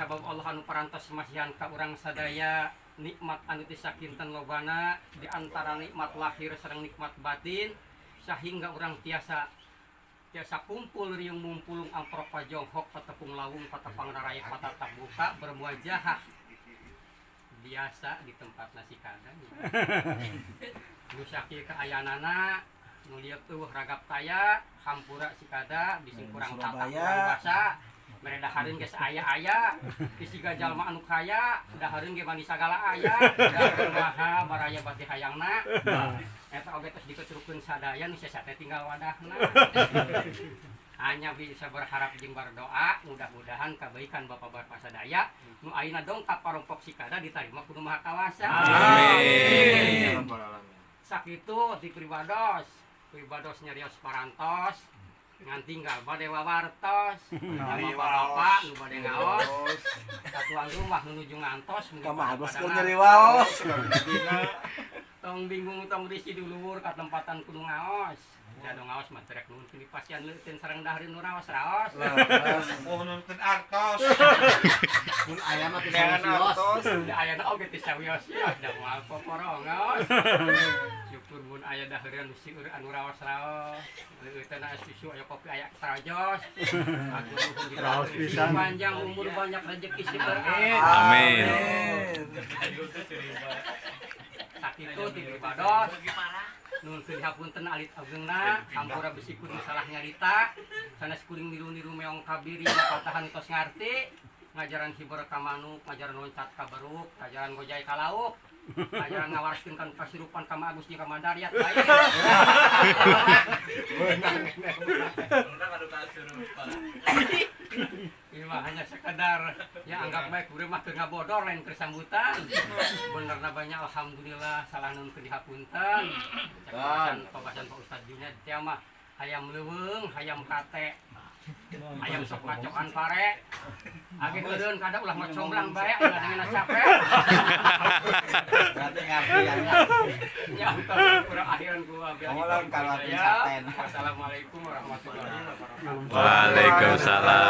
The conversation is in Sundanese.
Sabab Allah anu parantos masihan ka urang sadaya nikmat anu teu sakinten lobana, di antara nikmat lahir sareng nikmat batin, sehingga urang tiasa tiasa kumpul riung mumpulung, amprok pajonghok, patepung lawung, patepang raraya, patatap buka bermuajahah biasa di tempat nasi kadang. Nu sakieu kaayaanana, nu lieu euweuh ragap taya, hampura sikada bisi kurang tata Surabaya. Kurang basa. Mere dahareun geus aya-aya, bisi jalma anu kaya, dahareun ge mani sagala aya, dahareun maha baraya bati hayangna. Eta oge tos dikecurkeun sadaya, nu sesa teh tinggal wadahna. Hanya bisa berharap jeung berdoa, mudah-mudahan kebaikan bapak-bapak sadaya nu ayeuna dongkap parompok sikada diterima ku Nu Maha Kawasa. Amin. Sakitu di pribados, pribados nyarios parantos, ngan tinggal bade wawartos, bapak-bapak nu bade ngaos, satuan rumah nu nuju ngantos, mugi Kumaha pada bos pada keur nyeri waos. Tong bingung, tong risi dulur katempatan kudu ngaos. Da nu ngaos mah terek nuhun di pasian leuteun sareng dahareun nu raos-raos. Oh, nonton artos. Mun aya mah teu Jangan sawios. artos. Da ayana oge teu sawios ya, da moal poporongos. Syukur mun aya dahareun nu sieur anu raos-raos. Leuteun aya susu, aya kopi, aya sarojos. Atur nuhun. Raos pisan. Panjang umur, banyak rezeki, seueur. Amin. Sakitu ti pribados. Nuhunkeun hapunten alit ageungna, hampura bisi kuring salah nyarita. Sanes kuring niru-niru meong kabiri, patahan tos ngarti. Ngajaran hibur ka manuk, ngajaran loncat ka beruk, ngajaran gojay ka lauk. Ngajaran ngawaraskeun kan kasirupan ka Agus jeung ka Mandariat bae. Ini mah hanya sekedar ya anggap baik kuring mah keur ngabodor, lain keur sambutan. Benerna banyak, alhamdulillah, salah nuhunkeun dihapunten. Cek pabasan Pak Ustad Juned teh mah hayam leuweung, hayam kate. Hayam sok macokan pare. Age eureun kada ulah macomblang bae aya dengan capek. Berarti ngerti ya. Ya, kurang akhiran gua. Kamu lawan kalau Wassalamualaikum warahmatullahi wabarakatuh. Waalaikumsalam.